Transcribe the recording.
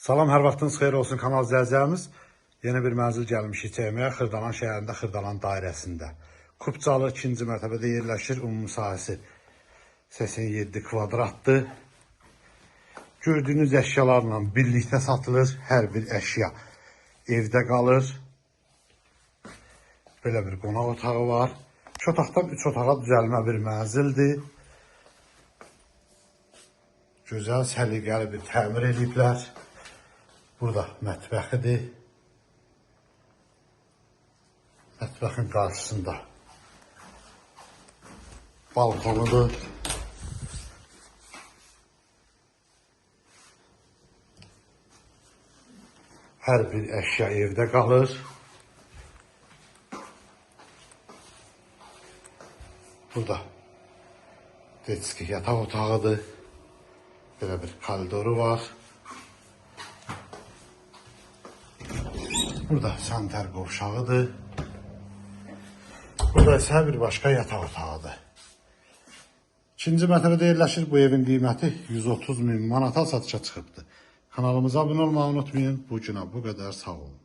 Salam, hər vaxtınız xeyir olsun kanal izləyicilərimiz. Yeni bir mənzil gəlmişik çəkməyə Xırdalan şəhərində, Xırdalan dairəsində. Kupçalı ikinci mərtəbədə yerləşir. Ümumi sahəsi 87 kvadratdır. Gördüyünüz əşyalarla birlikdə satılır. Hər bir əşya evdə qalır. Belə bir qonaq otağı var. 2 otaqdan 3 otağa düzəlmə bir mənzildir. Gözəl, səliqəli bir təmir eləyiblər. Burada mətbəxidir. Mətbəxin qarşısında balkonudur. Hər bir əşya evdə qalır. Burada detski yataq otağıdır. Belə bir koridoru var. Burada sanitar qovşağıdır. Burada isə bir başqa yataq otağıdır. İkinci mərtəbədə yerləşir. Bu evin qiyməti 130 min manata satışa çıxıbdır. Kanalımıza abunə olmağı unutmayın. Bu günə bu qədər, sağ olun.